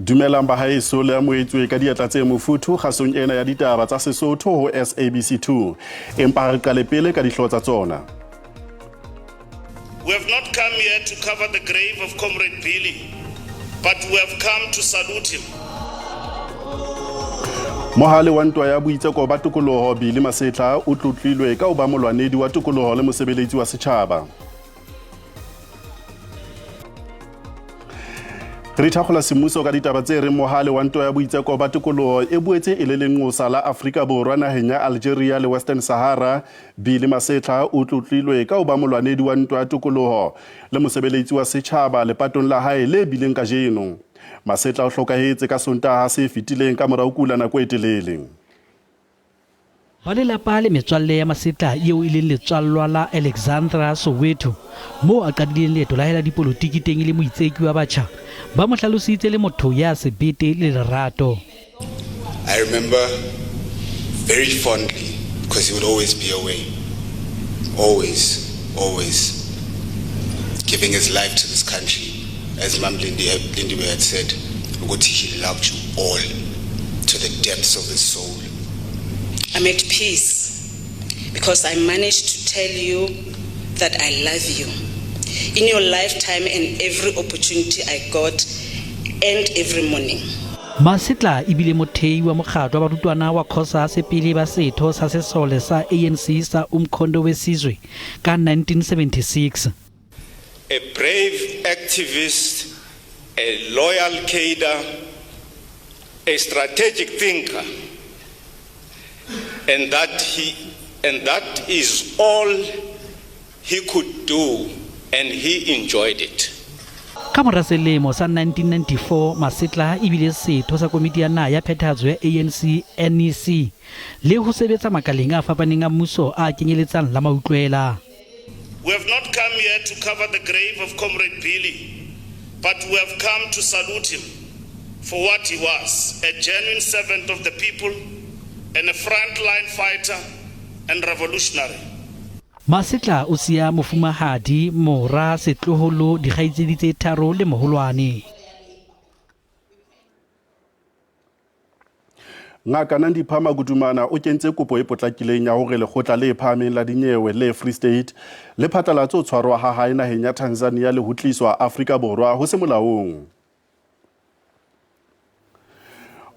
Dumelang bahaeso le amohetswe ka diatla tse mofuthu kgasong ena ya ditaba tsa Sesotho ho SABC 2. Empa re qale pele ka dihlooho tsa tsona. We have not come here to cover the grave of Comrade Billy, but we have come to salute him. Mohale wa ntwa ya boitseko ba tokoloho Billy Masetla o tlotlilwe ka ho ba molwanedi wa tokoloho le mosebeletsi wa setjhaba. Re thakgola semmuso ka ditaba tse reng mohale wa ntwa ya boitseko ba tokoloho e boetse e le lenqosa la Afrika Borwa naheng ya Algeria le Western Sahara. Billy Masetla o tlotlilwe ka ho ba molwanedi wa ntwa ya tokoloho le mosebeletsi wa setjhaba lepatong la hae le bileng kajeno. Masetla o hlokahetse ka Sontaha se fetileng ka mora ho kula nako e telele. Ba lelapa le metswalle ya Masetla eo e leng letswallwa la Alexandra Soweto, moo a qadileng leeto la hae la dipolotiki teng e le moitseki wa batjha, ba mo hlalositse le motho ya sebete le lerato. I remember very fondly because he would always be away. Always, always giving his life to this country. As Mam Lindiwe had said, ukuthi he loved you all to the depths of his soul. I'm at peace because I managed to tell you that I love you. In your lifetime and every opportunity I got and every morning. Masetla e bile mothei wa mokgatlo wa barutwana wa Cosas pele ba setho sa sesole sa ANC sa Umkhonto weSizwe ka 1976. A brave activist, a loyal cadre, a strategic thinker, and that he and that is all he could do, and he enjoyed it. Ka mora selemo sa 1994 Masetla e bile setho sa komiti ya naha ya phethahatso ya ANC NEC le ho sebetsa makaleng a fapaneng a mmuso a kenyeletsang la mautlwela. We have not come here to cover the grave of Comrade Billy, but we have come to salute him for what he was, a genuine servant of the people and a frontline fighter and revolutionary. Masetla o siya mofumahadi, mora, setloholo, dikgaitsedi tse tharo le moholwane. Ngaka Nandipha Magudumana o kentse kopo e potlakileng ya hore lekgotla le phahameng la dinyewe le Free State le phatlalatse ho tshwarwa ha hae naheng ya Tanzania le ho tliswa Afrika Borwa ho se molaong.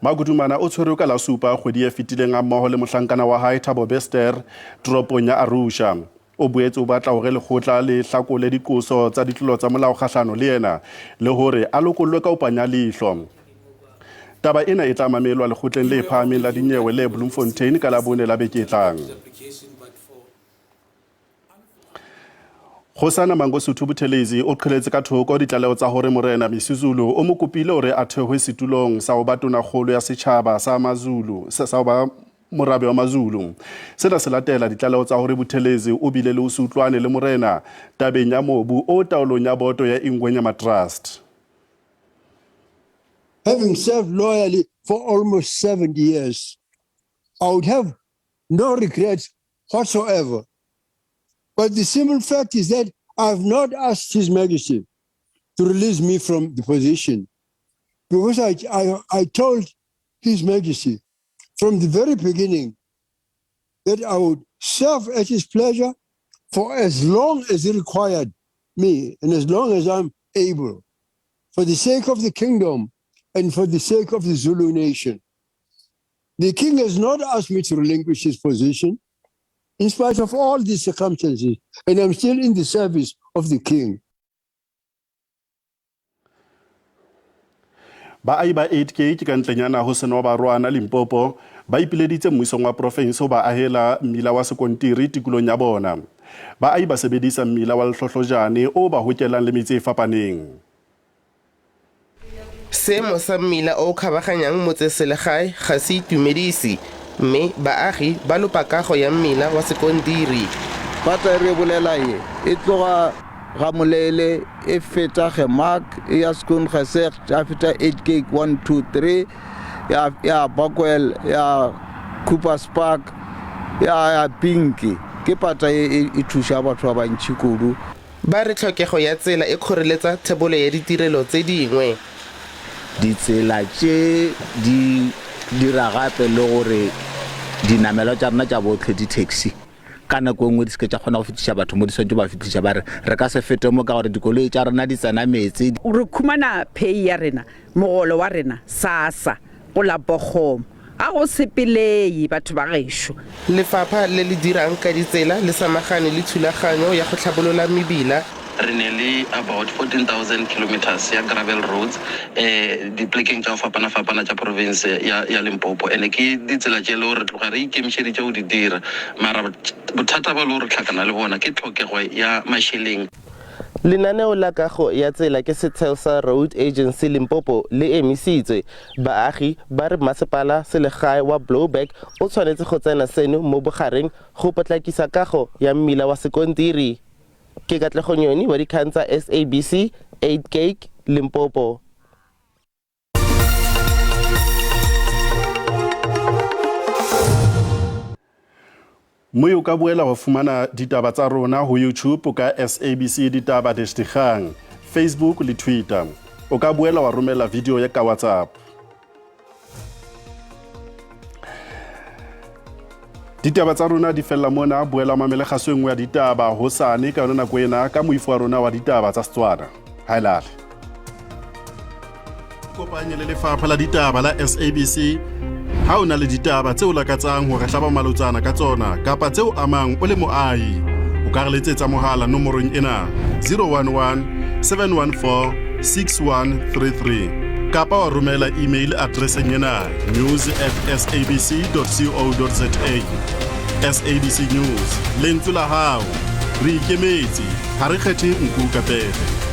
Magudumana o tshwerwe ka la supa kgwedi e fetileng hammoho le mohlankana wa hae Thabo Bester toropong ya Arusha. O boetse o batla hore lekgotla le hlakole diqoso tsa ditlolo tsa molao kgahlano le yena le hore a lokollwe ka ho panya leihlo. Taba ena e tla mamelwa lekgotleng le phahameng la dinyewe le Bloemfontein ka Labone la beke e tlang. Kgosana Mangosuthu Buthelezi o qheletse ka thoko ditlaleho tsa hore Morena Misuzulu o mo kopile hore a theohe setulong sa ho ba tonakgolo ya setjhaba sa Mazulu sa ho ba morabe wa Mazulu. Sena se latela ditlaleho tsa hore Buthelezi o bile le ho se utlwane le morena tabeng ya mobu o taolong ya boto ya Ingwenyama Trust. Having served loyally for almost 70 years, I would have no regrets whatsoever. But the simple fact is that I've not asked His Majesty to release me from the position because I told His Majesty from the very beginning that I would serve at his pleasure for as long as he required me and as long as I'm able, for the sake of the kingdom and for the sake of the Zulu nation. The king has not asked me to relinquish his position in spite of all these circumstances, and I'm still in the service of the king. Baahi ba 8K ke ka ntlenyana ho Senobarwana, Limpopo, ba ipileditse mmusong wa profense ho ba ahela mmila wa sekontiri tikolong ya bona. Baahi ba sebedisa mmila wa Lehlohlojane o ba hokelang le metse e fapaneng. Seemo sa mmila o o kgabaganyang motseselegae ga se itumedise mme baagi ba lopa kago ya mmila wa sekontiri. Pata e re e bolelang e, e tloga ga Molele e feta Gemak e ya Skoongesegt ya feta Uitkyk 1 2 3 ya ya Bakwel ya Coopers Park ya ya Pinky. Ke pata e e thuša batho ba bantši kudu. Ba re tlhokego ya tsela e kgoreletsa thebolo ya ditirelo tse dingwe. Ditsela tše di dira gape le gore dinamelwa tša rena tša bohle, di-taxi, ka nako e nngwe di se ke tša kgona go fetiša batho mo di swanetše ba fetiša, ba re re ka se fete mo ka gore dikoloi tša rena di tsena meetse. Re khumana pay ya rena, mogolo wa rena, SASSA, go la Bochum. Ga go sepelei, batho ba gešo. Lefapha le le dirang ka ditsela le samagane le thulaganyo ya go tlhabolola mebila. Re ne le about 14,000 kilometres ya gravel roads dipolekeng tša go fapana-fapana tša province ya ya Limpopo and ke ditsela tše e le gore re tloga re ikemišeditše go di dira mara bothata bo e le gore re hlakana le bona ke tlhokego ya mašeleng. Lenaneo la kago ya tsela ke setheo sa Road Agency Limpopo le emisitswe. Baagi ba re masepala selegae wa Blouberg o tshwanetse go tsena seno mo bogareng go potlakisa kago ya mmila wa sekontiri. Ke Katlego Nyoni wa dikgang tsa SABC, Uitkyk, Limpopo. Mme o ka boela wa fumana ditaba tsa rona ho YouTube ka SABC Ditaba dash Dikgang, Facebook le Twitter. O ka boela wa romela video ya ka WhatsApp. Ditaba tsa rona di fella mona, boela mamele kgaso e nngwe ya ditaba hosane ka yona nako ena ka moifo wa rona wa ditaba tsa Setswana. Haelale. Kopanye le lefapha la ditaba la SABC ha o na le ditaba tse o lakatsang hore hlaba malotsana ka tsona kapa tse o amang o le moahi. O ka re letsetsa mohala nomorong ena 011 714 6133 kapa wa romela email addresseng ena news at sabc co za. SABC News, lentswe la hao. Re ikemetse, ha re kgethe nku ka pere.